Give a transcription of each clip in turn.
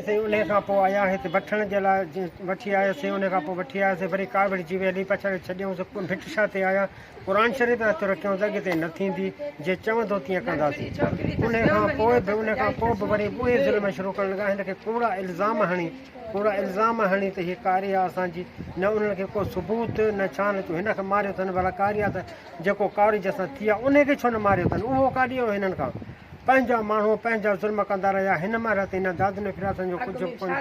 سائين انهي کان پوء آيا هت وٺڻ جي لاء وٺي آياسين انهي کان پوء وٺي آياسين وري ڪاوڙجي ويلي پڇاڙي ڇڏيائونس ڀٽ شاهه تي آيا قرآن شريف هٿ رکيائون ته اڳتي نه ٿيندي جي چوندو تيئن ڪنداسين انهي کان پوء به انهي کان پوء به وري اهي ظلم شروع ڪرڻ لڳا هن کي ڪوڙا الزام هڻي ڪوڙا الزام هڻي ته هي ڪاري آ اسان جي نه انهن کي ڪو ثبوت نه ڇا نه چو هن کي ماريو اٿن ڀلا ڪاري آ ته جيڪو ڪاري جنهن سان ٿي آ انهي کي ڇو نه ماريو اٿن اهو ڪاڏي ويو هنن کان پنهنجا ماڻهو پنهنجا ظلم ڪندا رهيا هن مهل تائين نه دادن ڦرياسن جو ڪجهه به ڪونه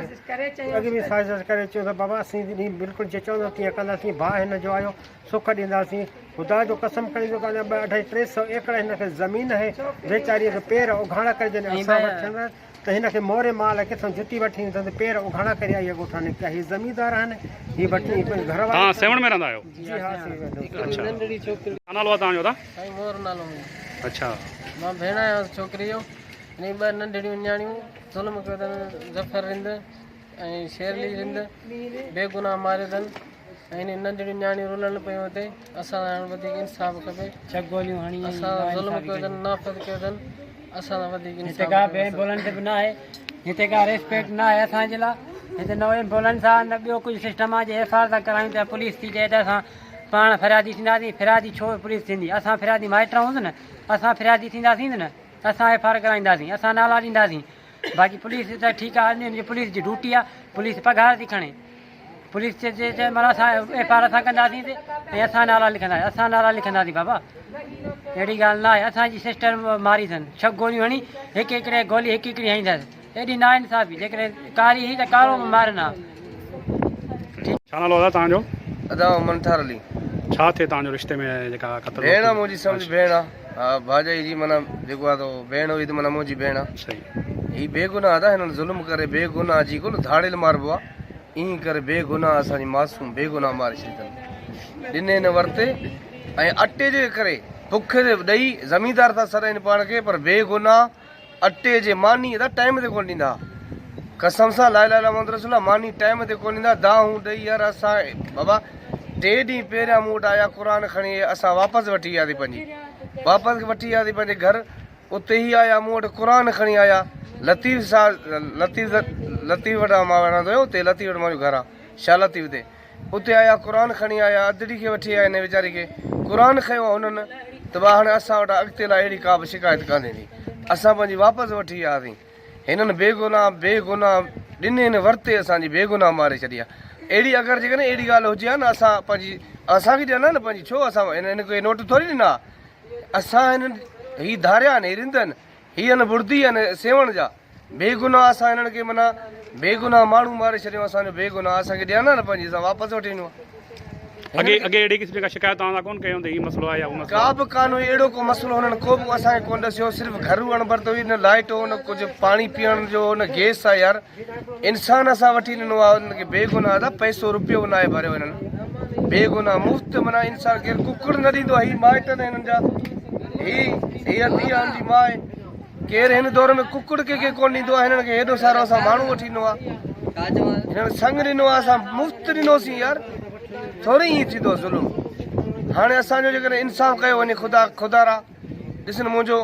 ٿيو اڳ ۾ سازش ڪري چيو ته بابا اسين بلڪل جي چوندو تيئن ڪنداسين ڀاء هن جو آيو سک ڏينداسين. خدا جو قسم کڻي ٿو ڳالهايان ٻه اڍائي 300 ايڪڙ هن کي زمين آهي. ويچاريء کي پير اگهاڙا ڪري جڏهن اسان وٽ ٿيندس ته هن کي موري مال ڪٿان جتي وٺي ايندس پير اگهاڙا ڪري آئي ڳوٺان نڪتا. هي زميندار آهن. هي وٺي پنهنجي گهر واري توهان سيوهڻ ۾ رهندا آهيو؟ جي ها سيوهڻ ۾ اڇا ڇا نالو آهي توهان جو ادا؟ سائين مور نالو منهنجو. اڇا. مان ڀيڻ آهيان ڇوڪري جو هن جون ٻه ننڍڙيون نياڻيون ظلم ڪيو اٿن ظفر رند ۽ شيرلي رند بيگناهه ماريو اٿن. ۽ انهن ننڍڙيون نياڻيون رلن پيون اتي اسان سان هاڻ وڌيڪ انصاف کپي ڇهه گوليون هڻي اسان سان ظلم ڪيو اٿن نافرت ڪيو اٿن اسان سان وڌيڪ هتي انصاف ڪا کپي به ايمبولنس به نه آهي هتي ڪا ريسپيڪٽ نه آهي اسان جي لاء هتي نه ايمبولنس آهي نه ٻيو ڪجهه سسٽم آهي جي ايف I R ٿا ڪرايون ته پوليس ٿي چئي ته اسان پاڻ فريادي ٿينداسين فريادي ڇو پوليس ٿيندي اسان فريادي مائٽ آهيون نه اسان فريادي ٿينداسين نه اسان ايف I R ڪرائينداسين اسان نالا ڏينداسين باقي پوليس ته ٺيڪ آهي پوليس جي ڊيوٽي آهي پوليس پگهار ٿي کڻي پوليس چي چي چي معنيٰ اسان ايف I R اسان ڪنداسين تي ۽ اسان نالا لکنداسين اسان نالا لکنداسين بابا اهڙي ڳالهه نه آهي اسان جي سسٽر ماري اٿن ڇهه گوليون هڻي هڪ هڪڙي گولي هڪ هڪڙي هنئي اٿس ايڏي نا انصافي جيڪڏهن ڪاري هئي ته ڪارو به مارن ها. ڇا نالو ادا توهان جو؟ ادا منٺار علي. ڇا ٿئي توهان جو رشتي ۾ جيڪا قتل ڀيڻ آ منهنجي سمجھ ڀيڻ آ ها ڀاڄائي جي معنيٰ جيڪو آ تو ڀيڻ هئي ته معنيٰ منهنجي ڀيڻ آ. صحيح. هي بيگناھ ادا هنن ظلم ڪري بيگناھ جي ڪونه ڌاڙيل ماربو آ ائين ڪري بيگناھ اسان جي معصوم بيگناھ ماري ڇڏي اٿن ڏني نه ورتي ۽ اٽي جي ڪري بک جي ڏئي زميندار ٿا سڏائين پاڻ کي پر بيگناھ اٽي جي ماني ادا ٽائيم تي ڪونه ڏيندا قسم سان لا اله الا محمد رسول الله ماني ٽائيم تي ڪونه ڏيندا دانهون ڏئي يار اسان بابا ٽي ڏينهن پهريان مون وٽ آيا قرآن کڻي اسان واپس وٺي وياسين پنهنجي واپس وٺي وياسين پنهنجي گهر اتي هي آيا مون وٽ قرآن کڻي آيا لطيف سا لطيف لطيف وٽ مان رهندو هيم اتي لطيف وٽ منهنجو گهر آ شاهه لطيف تي اتي آيا قرآن کڻي آيا ادڙي کي وٺي آيا هن ويچاري کي قرآن کنيو آ هنن ته ڀا هاڻي اسان وٽ اڳتي لاء اهڙي ڪا به شڪايت ڪانه ٿيندي اسان پنهنجي واپس وٺي آياسين هنن بيگناهه بيگناهه ڏني نه ورتي اسان جي بيگناهه ماري ڇڏي آ اهڙي اگر جيڪڏهن اهڙي ڳالهه هجي ها نه اسان پنهنجي اسان کي ڏين ها نه پنهنجي ڇو اسان هن کي نوٽ ٿوري ڏنا اسان هنن هي ڌاريا آهن هي رند آهن هي آهن بڙدي آهن سيوهڻ جا بيگناهه اسان هنن کي معنيٰ بيگناهه ماڻهو ماري ڇڏيو اسان جو بيگناهه اسان کي ڏين ها نه پنهنجي اسان واپس وٺي وڃون ها. اڳي اڳي اهڙي قسم جي ڪا شڪايت توهان سان ڪونه ڪئي هوندي هي مسئلو آهي يا هو مسئلو ڪا به ڪانه هئي اهڙو ڪو مسئلو هنن ڪو به اسان کي ڪونه ڏسيو صرف گهر اڻڀرت هئي نه لائٽ هو نه ڪجهه پاڻي پيئڻ جو نه گيس آهي يار انسان اسان وٺي ڏنو آ انهن کي بيگناهه ادا پئسو روپيو به ناهي ڀريو هنن بيگناهه مفت معنيٰ انسان ڪير ڪڪڙ نه ڏيندو آ هي مائٽ آهن هنن جا هي هي ادي آ هن جي ماء ڪير هن دور ۾ ڪڪڙ ڪنهن کي ڪونه ڏيندو آ هنن کي هيڏو سارو اسان ماڻهو وٺي ڏنو آ هنن سڱ ڏنو آ اسان مفت ڏنوسين يار ٿوري ائين ٿيندو ظلم هاڻي اسان جو جيڪڏهن انصاف ڪيو وڃي خدا خدا را ڏسن منهنجو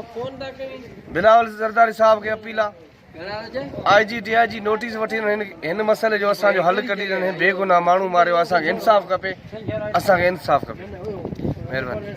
بلاول زرداري صاحب کي اپيل آ I G D I G notice وٺي هن مسئلي جو اسان جو حل ڪڍي ڏين هن بيگناهه ماڻهو ماريو اسان کي انصاف کپي اسان کي انصاف کپي مهرباني.